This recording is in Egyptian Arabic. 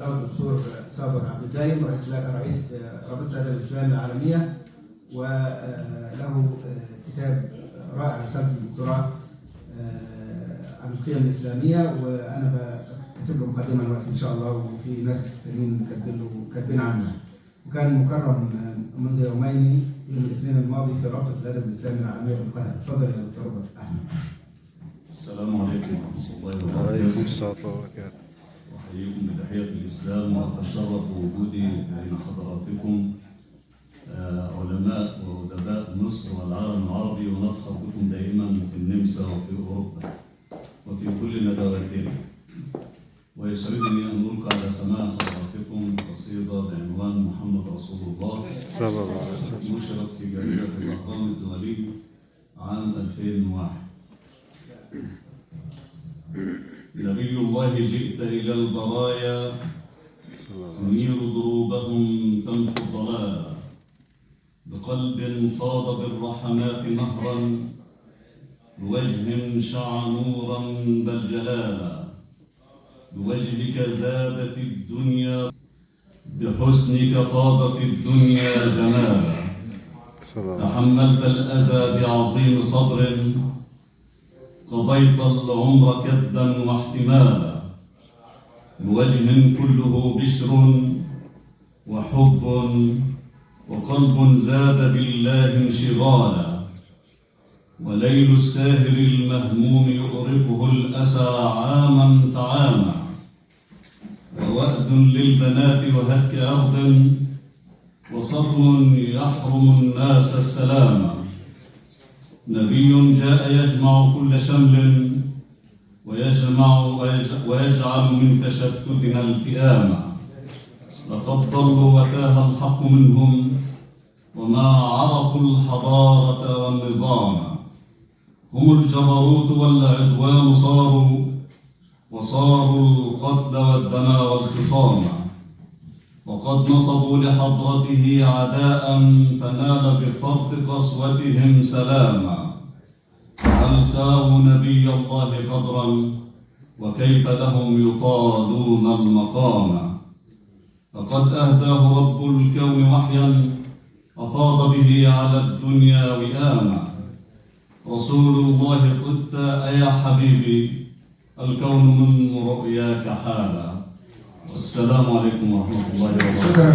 الدكتور صابر عبد الدايم، رئيس رابطة الأدب الإسلامي العالمية، وله كتاب رائع، رسالة الدكتوراه عن القيم الإسلامية، وأنا بكتب له مقدمة دلوقتي إن شاء الله، وفي ناس تانيين كاتبين له، كاتبين عنه. وكان مكرم منذ يومين، يوم الاثنين الماضي، في رابطة الأدب الإسلامي العالمية بالقاهرة. تفضل يا دكتور أحمد. السلام عليكم ورحمة الله وبركاته. وعليكم السلام ورحمة الله وبركاته. أحييكم بتحية الإسلام وأتشرف بوجودي بين حضراتكم، علماء وأدباء مصر والعالم العربي، ونفخر بكم دائما في النمسا وفي أوروبا وفي كل ندواتنا. ويسعدني أن ألقي على سماع حضراتكم قصيدة بعنوان محمد رسول الله، صلى الله عليه وسلم. نشرت في جريدة الأهرام الدولي عام 2001. نبي الله جئت إلى البرايا تنير دروبهم، تمحو الضلال، بقلب فاض بالرحمات نهرا، بوجه شع نورا بل جلالا. بوجهك زادت الدنيا، بحسنك فاضت الدنيا جمالا. صلى الله عليه وسلم. تحملت الأذى بعظيم صبر، قضيت العمر كدا واحتمالا. بوجه كله بشر وحب، وقلب زاد بالله انشغالا. وليل الساهر المهموم يؤرقه الأسى عاما فعاما، ووأد للبنات وهتك عرض، وسطو يحرم الناس السلام. نبي جاء يجمع كل شمل، ويجمع ويجعل من تشتتنا التئاما. لقد ضلوا وتاه الحق منهم، وما عرفوا الحضارة والنظام. هم الجبروت والعدوان صاروا، وصاروا القتل والدم والخصام. وقد نصبوا لحضرته عداء، فنال بفرط قسوتهم سلاما. هل ساووا نبي الله قدرا؟ وكيف لهم يطالون المقام؟ فقد أهداه رب الكون وحيا أفاض به على الدنيا وئاما. رسول الله طبت أيا حبيبي، الكون من رؤياك حالا. والسلام عليكم ورحمة الله وبركاته. شكرا.